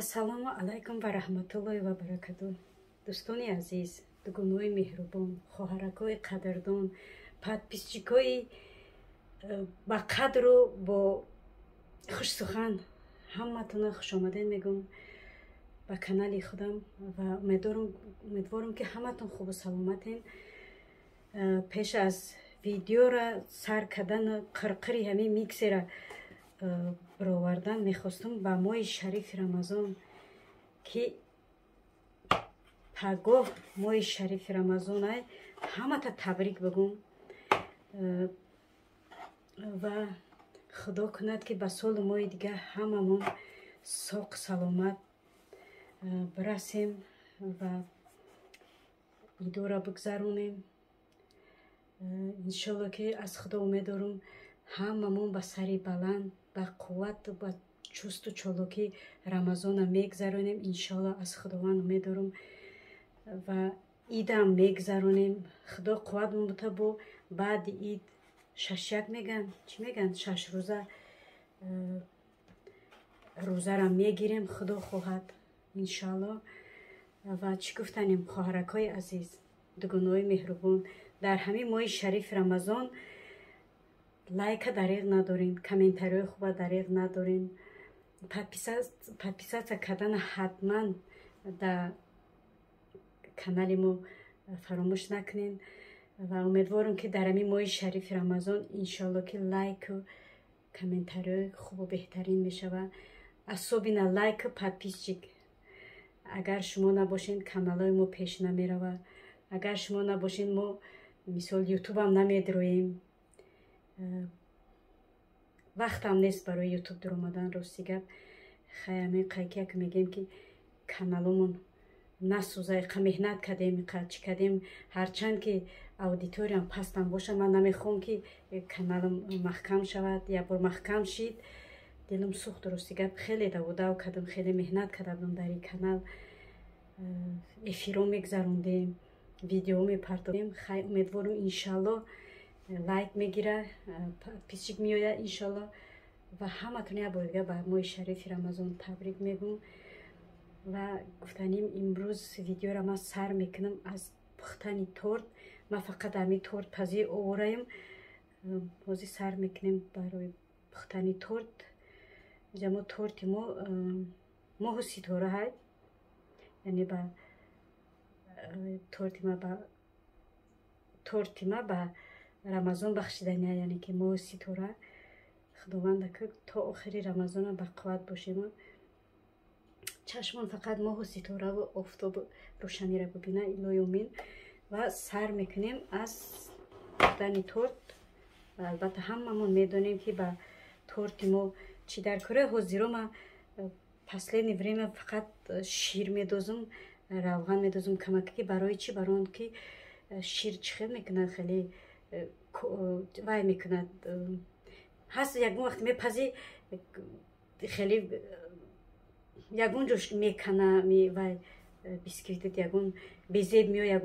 Ассалому алайкум ва раҳматуллоҳи ва баракатуҳ. Дӯстони азиз, дугонаҳои меҳрубон, хоҳаракҳои қадрдон, подписчикҳои ба қадру бо хушсухан, ҳаматона хушомадед мегӯм ба канали худам ва умедворам, ки ҳаматон хубу саломатен. Пеш аз видеора сар кардану қирқири ҳамин миксера баровардан мехостум ба моҳи шарифи Рамазон, ки пагоҳ моҳи шарифи Рамазон ай, ҳамата табрик бигӯм ва худо кунад, ки ба солу моҳи дигар ҳамамон соқ саломат бирасем ва идора бигзаронем. Иншолло, ки аз худо умед дорум, ҳамамон ба сари баланд, ба қуввату ба чусту чолокӣ Рамазона мегзаронем. Иншолло, аз худованд умед дорум ва идам мегзаронем. Худо қувват бута, бо баъди ид шашяк меган, чӣ меган, 6 рӯза рӯзара мегирем, худо хоҳад, иншалло. Ва чӣ гуфтанем, хоҳаракҳои азиз, дугонаҳои меҳрубон, дар ҳамин моҳи шарифи Рамазон лайка дареғ надорем, комментариҳои хуба дареғ надорем, подписаться кардана ҳатман дар канали мо фаромӯш накунем. Ва умедворам, ки дар ҳамин моҳи шарифи Рамазон, иншоалло, ки лайку комментариҳои хубу беҳтарин мешавад, особенно лайку подписчик. Агар шумо набошед, каналҳои мо пеш намеравад. Агар шумо набошед, мо мисол ютубам намедроем. Вақтам нест барои ютуб дуромадан, рости гап. Хай, ҳамин қайкияк мегӯем, ки каналомон насӯза, иқа меҳнат кардем, иқа чӣ кардем. Ҳарчанд ки аудиториям пастам бошад, ман намехоҳам, ки каналам маҳкам шавад. Якбор маҳкам шид, дилам сӯхт, рости гап. Хеле давудав кардам, хеле меҳнат карда будам дар ин канал, эфирҳо мегзарондем, видео мепартодем. Хай, умедворам, иншалло, лайк мегира, подписчик меояд, иншалло. Ва ҳаматон як бор дига ба моҳи шарифи Рамазон табрик мегӯм. Ва гуфтаним, имрӯз видеоро ман сар мекунам аз пухтани торт. Ман фақат ҳамин тортпазӣ овораем. Ҳозир сар мекунем барои пухтани торт. Инҷа мо торти мо моҳу ситора ҳай, яъне ба торти ма, ба торти ма ба Рамазон бахшидания, яъне ки моҳу ситора. Худованда, ки то охири Рамазона ба қувват бошему чашмон фақат моҳу ситораву офтобу рӯшаниро бибина, илоҳи омин. Ва сар мекунем аз пухтани торт. Ва албатта, ҳамамон медонем, ки ба торти мо чӣ дар кора. Ҳозиро ма последнее время фақат шир медозум, равған медозум камака. Ки барои чӣ? Барои он ки шир чӣ хел мекунад, хеле вай мекунад. Ҳаст, ягон вақт мепазӣ, хеле ягон ҷош мекана, вай бисквитат ягон безеб меояд,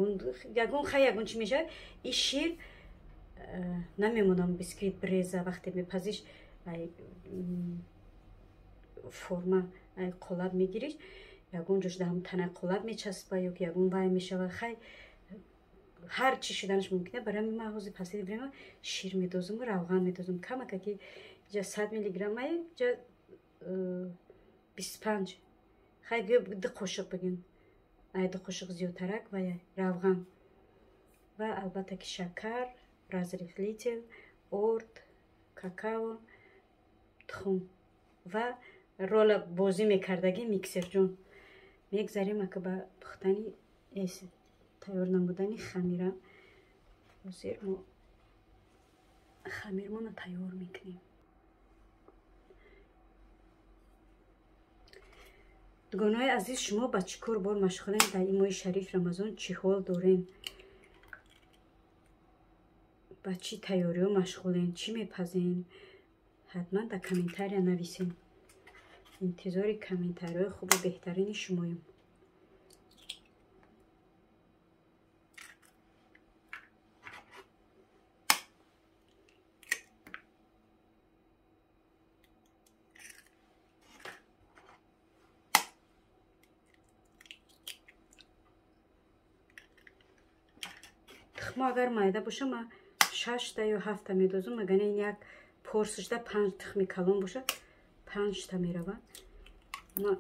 ягон хай, ягон чӣ мешавад. И шир намемонам бисквит биреза. Вақте мепазиш, форма қолаб мегириш, ягон ҷош дар танаи қолаб мечаспа ё ки ягон вай мешавад. Хай, ҳар чӣ шуданаш мумкин. Барои ҳамин ман ҳозир последнее время шир медозуму равған медозум камака, ки ҷа 100 миллиграммае, ҷа 25, хай, гӯё 2 қошуқ бигин, ай 2 қошуқ зиёдтарак ва равған ва албатта ки шакар, разрыхлитель, орд, какао, тухм ва рола бозӣ мекардагӣ миксерҷон. Мегзарем ака ба пухтани, тайёр намудани хамира. Ҳозир мо хамирмонро тайёр мекунем. Дугонаҳои азиз, шумо ба чӣ кор бор машғулем дар ин моҳи шариф Рамазон? Чӣ ҳол дорем, ба чӣ тайёриҳо машғулем, чӣ мепазем? Ҳатман дар комментария нависем. Интизори комментариҳои хубу беҳтарини шумоем. Тухмо агар майда боша, ма 6та ё 7та медозум. Агар ин як порсишда 5 тухми калон боша, 5та мерава. Ма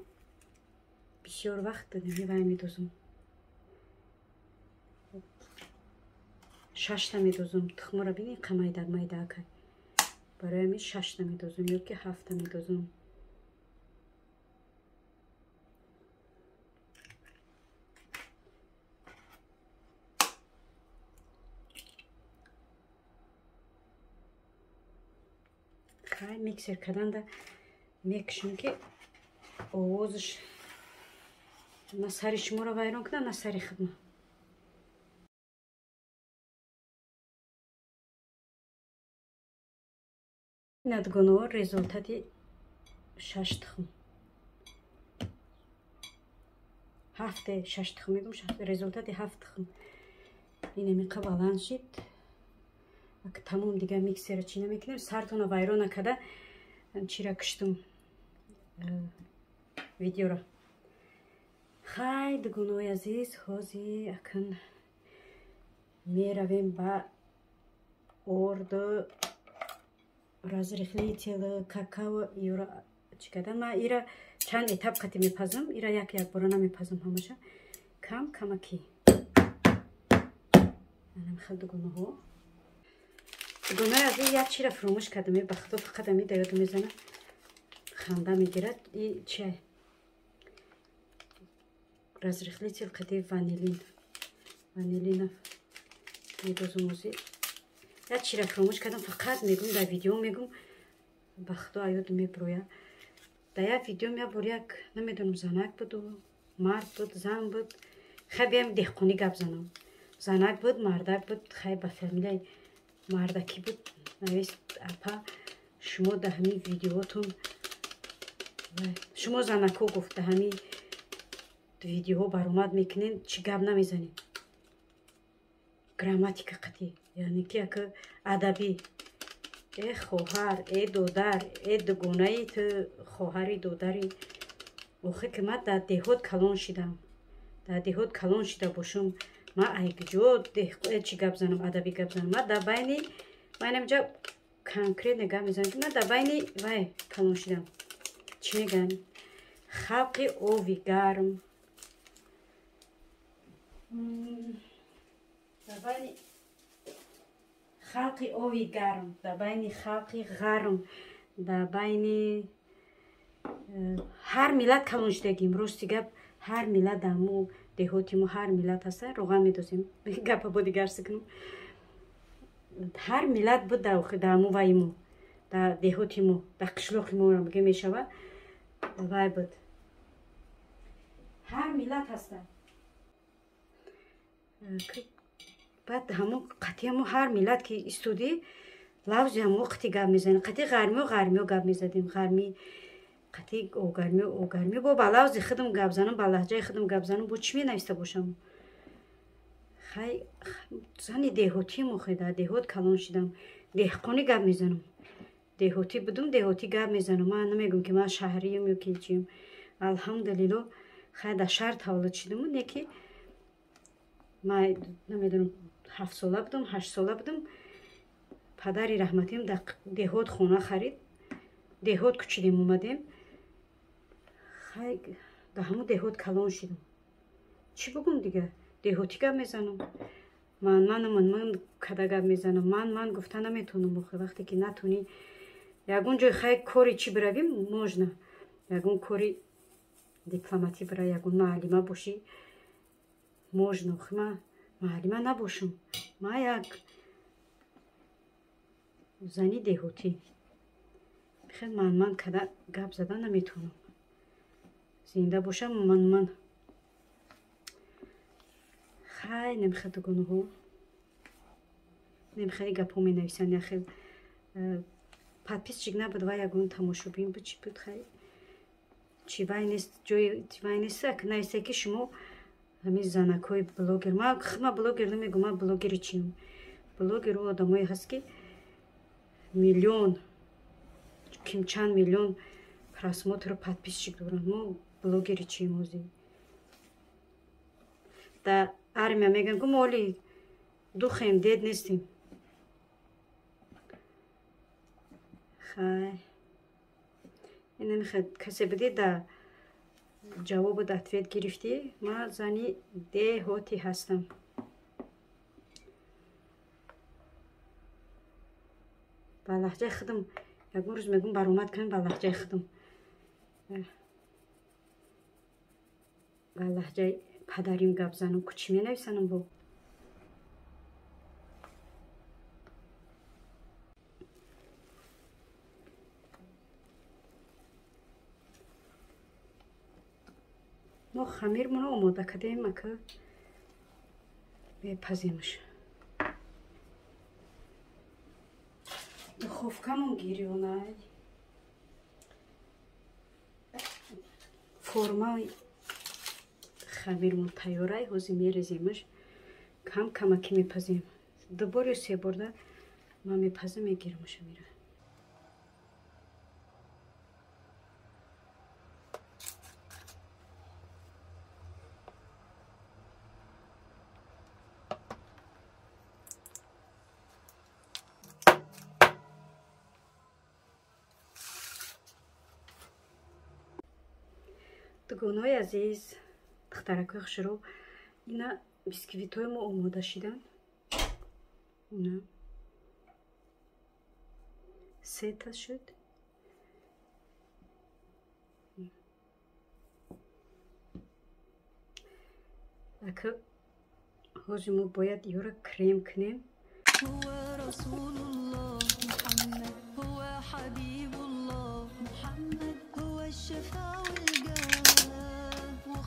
бисёр вақт вай медозум. 6та медозум. Тухморо бинед, қа майда майда акай. Барои ҳамин 6та медозум ё ки 7та медозум. Хай миксер карданда мекушам, ки овозаш на сари шуморо вайрон кунад, на сари худма. Надгуно результати 6 тухм. 7 6 тухм мегум, результати 7 тухм. Ин ҳамин баланд шид. Ак тамом дига миксера чӣ намекунем, сартона вайрон накарда чира куштум видеоро. Хай, дугунои азиз, ҳози акн меравем ба орду разрыхлитель, какао юра чӣ кардан. Ман ира чанд этап қати мепазам, ира як якбора намепазам, ҳамаша кам камаки. Анам хел дугуноҳо. Дугунои азиз, як чира фуромӯш кардам, ба худо фақат ами да ёдам мезана, ханда мегирад. И чай разрыхлитель қати ванилин, ванилина медозум ози. Як чира фуромӯш кардам, фақат мегум дар видео мегум, ба худо аёдам меброя. Дар як видеом як бор як намедонам занак буду, мард буд, зан буд, хай биям деҳқонӣ гап занам. Занак буд, мардак буд, хай ба фамилияи мардакӣ буд. Навист: апа, шумо дар ҳамин видеотон, шумо занако, гуфт, дар ҳамин видеоҳо баромад мекунед, чӣ гап намезанед? Грамматика қатӣ, яъне ки як адабӣ. Э хоҳар, э додар, э дугонаи ту, хоҳари додари. Охе ки ман дар деҳот калон шидам. Дар деҳот калон шида бошам, ман ай куҷо чӣ гап занам, адабӣ гап занам? Ман дар байни, ман инҷа конкретно гап мезанам, ки ман дар байни вай калон шидам. Чӣ мегӯянд? Халқи ови гарм. Дар байни халқи ови гарм, дар байни халқи ғарм, дар байни ҳар миллат калон шидагим. Рости гап, ҳар миллат дар мо деҳоти мо ҳар миллат ҳаста. Роған медозем, гапа бо дигар сикунам. Ҳар миллат буд дар мо ваи мо, дар деҳоти мо, дар қишлоқи мо бигем мешавад, вай буд. Ҳар миллат ҳаста. Баъд ҳамон қатъи ҳамо ҳар миллат ки истодӣ, лавзи ҳамо қати гап мезанем. Қатъи ғармиё ғармиё гап мезадем, ғармӣ, қатъи огармиё огармиё. Бо ба лавзи худам гап занам, ба лаҳҷаи худам гап занам, бо чӣ менависта бошам? Хай, зани деҳотием, охе дар деҳот калон шидам, деҳқонӣ гап мезанам. Деҳотӣ будум, деҳотӣ гап мезанам. Ман намегӯм, ки ман шаҳрием ё ки чием. Алҳамдулилло, хай дар шаҳр таваллуд шидаму, не ки ман намедонам, 7 сола будам, 8 сола будам, падари раҳматиам дар деҳот хона харид, деҳот кӯчидем, омадем. Хай, дар ҳамон деҳот калон шидам. Чӣ бугум дига? Деҳотӣ гап мезанам. Ман ману ман ман када гап мезанам. Ман ман гуфта наметавонам охе. Вақте ки натонӣ ягон ҷой, хай кори чӣ биравим, можно, ягон кори дипломатӣ бира, ягон маълима бошӣ, можно. Охе ман маълима набошам, ман як зани деҳотӣ, хел ман ман када гап зада наметавонам. Зинда бошам, ман ман. Хай, намехел дугонаҳо, намехели гапҳо менависанд. Яхел подписчик набуд ва ягон тамошобин буд, чӣ буд, хай чӣ вай нест, ҷои вай нест. Нависта, ки шумо ҳамин занакҳои блогер. Ман худма блогер намегӯм. Ман блогери чием? Блогер ӯ одамое ҳаст, ки миллион, ким чанд миллион просмотру подписчик доранд. Мо блогери чием? Ҳозир дар армия мегӯям, ку мо оли Духем, дед нестем. Хай. Ина мехоҳад касе бидӣ да ҷавобу ответ гирифтӣ. Ман зани деҳотӣ ҳастам. Ба лаҳҷаи худам ягон рӯз мегӯм баромад кунем ба лаҳҷаи худам. Ба лаҳҷаи падарим гап занам. Ку чӣ менависанам бо? Мо хамирмонро омода кардем, ака мепаземш. Духовкамон гирёнай. Формаи хамирмон тайёрай, ҳозир мереземш. Кам камаки мепазем. Ду бор ё се борда ман мепазам, мегирамш мира. Дугонаҳои азиз, духтаракҳои хушрӯ, ина бисквитҳои мо омода шиданд. Ина сета шуд. Ака ҳозир мо бояд ёра крем кунем.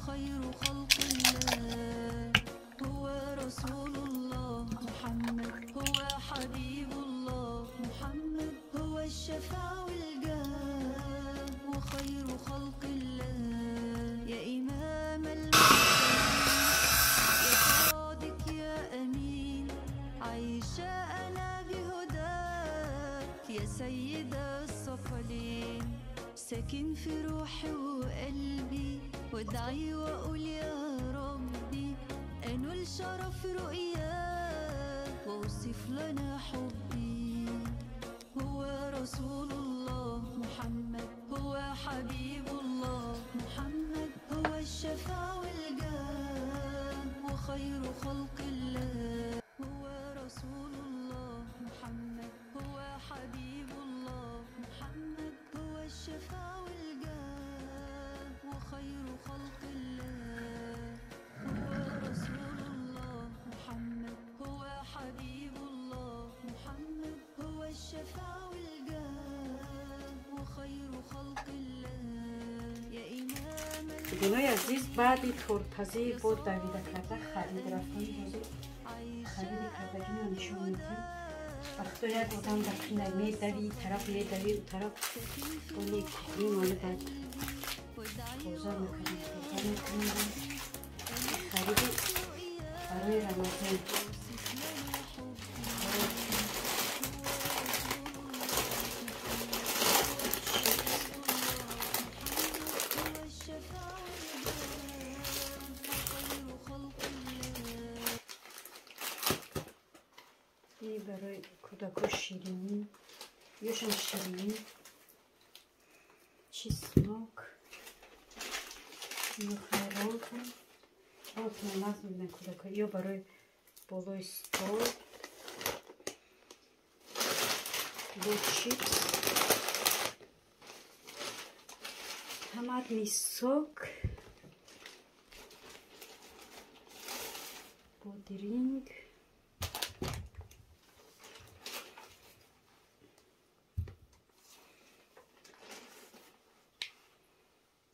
خير خلق الله هو رسول الله محمد هو حبيب الله محمد هو الشفاع والجاه وخير خلق الله يا إمام المرسلين يا صادق يا أمين عايشة أنا بهداك يا سيد الثقلين ساكن في روحي وقلبي وادعي واقول يا ربي انول شرف رؤياه واوصف لنا حبي هو رسول الله محمد هو حبيب الله محمد هو الشفاع والجاه وخير خلق الله هو رسول الله محمد هو حبيب الله محمد هو الشفاع والجاه وخير خلق الله هو رسول الله محمد هو حبيب الله محمد هو الشفاع والجاه وخير خلق الله يا إمام Дугонаи азиз, баъди тортпазӣ бо давида карда харид рафтем. Ҳозир хариди кардагиро нишон медиҳем. Вақто як одам дар қина медавӣ, тараф медавӣ, у тараф оли кухни моли баъд тоза мекунем, тоза мекунем. Хариди барои Рамазон. Барои кӯдако ширинӣ, ёшам ширинӣ, чеснок, ролтон, ролтон нағз мебинанд кӯдако, ё барои болои стол, бо чипс, томатный сок, бодиринг,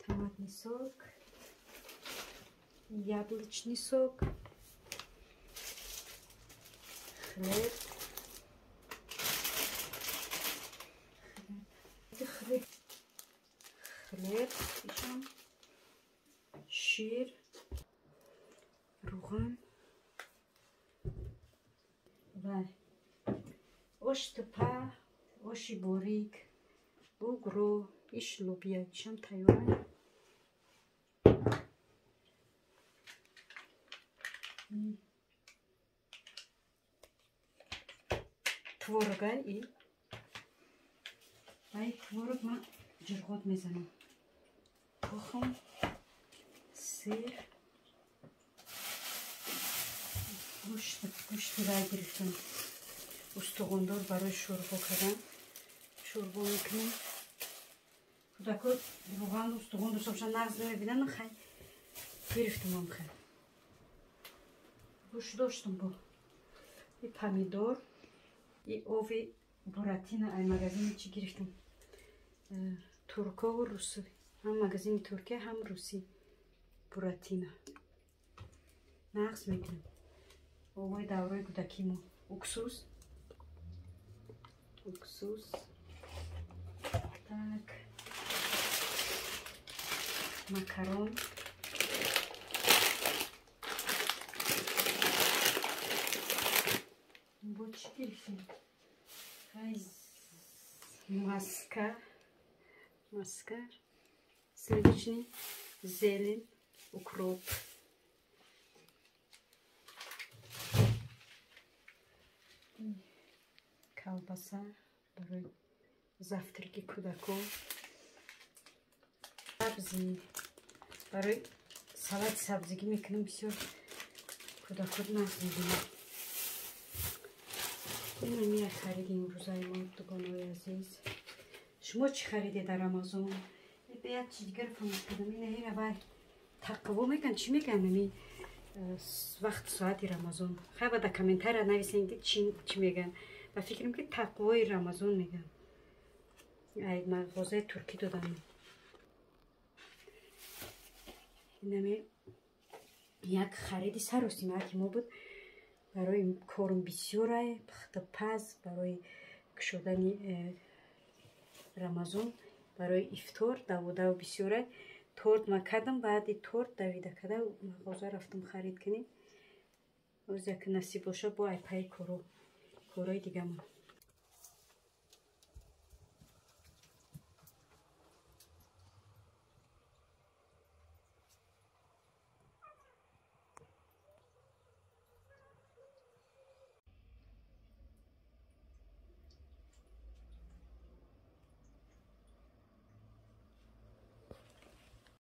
томатный сок, яблочный сок, хлеб, хлеб, хлеб, шир, равған ва ош тупа, оши борик, бугро, иш лубия, ишам тайёр. творога и баи творог ман ҷурғот мезанам. Тухм, сыр, гӯшти вай гирифтам. Устухондор барои шӯрбо кардан. Шӯрбо мекунем. Кӯдако равған устухон дошта бошанд, нағз намебинанд, хай гирифтам ам хай. Гӯшт доштам бо. И помидор, и ови буратина ай магазини чӣ гирифтам? Туркову русӣ. Ҳам магазини Туркия, ҳам русӣ. Буратина. Нағз мекунем. Овои даврои кӯдакимо. Уксус. Уксус. Так. Макарон. Бо чӣ гирифтем? Маска. Маска. Сливочный, зелень, укроп. Колбаса барои завтраки кӯдакон. Сабзӣ барои салати сабзигӣ мекунам, бисёр кӯдакон нағз мебинанд. Инам як хариди имрӯзаи мо, дугонаҳои азиз. Шумо чӣ харидед дар Рамазон? Як чиз дигар фаромӯш кардам. Ина ира вай тақво мекунанд, чӣ мегӯянд ами вақти соати Рамазон? Хай ба дар комментария нависен ки чӣ мегӯянд. Ба фикрам ки тақвои Рамазон мегӯянд. Ай мағозаи туркӣ додам. Инами як хариди саросимаки мо буд. Барои корм бисёрай, пухтупаз, барои кушодани Рамазон, барои ифтор давудав бисёрай. Торт ма кардам, баъди торт давида карда мағоза рафтам харид кунем. Оз як насиб боша бо ай пайи корои дигама.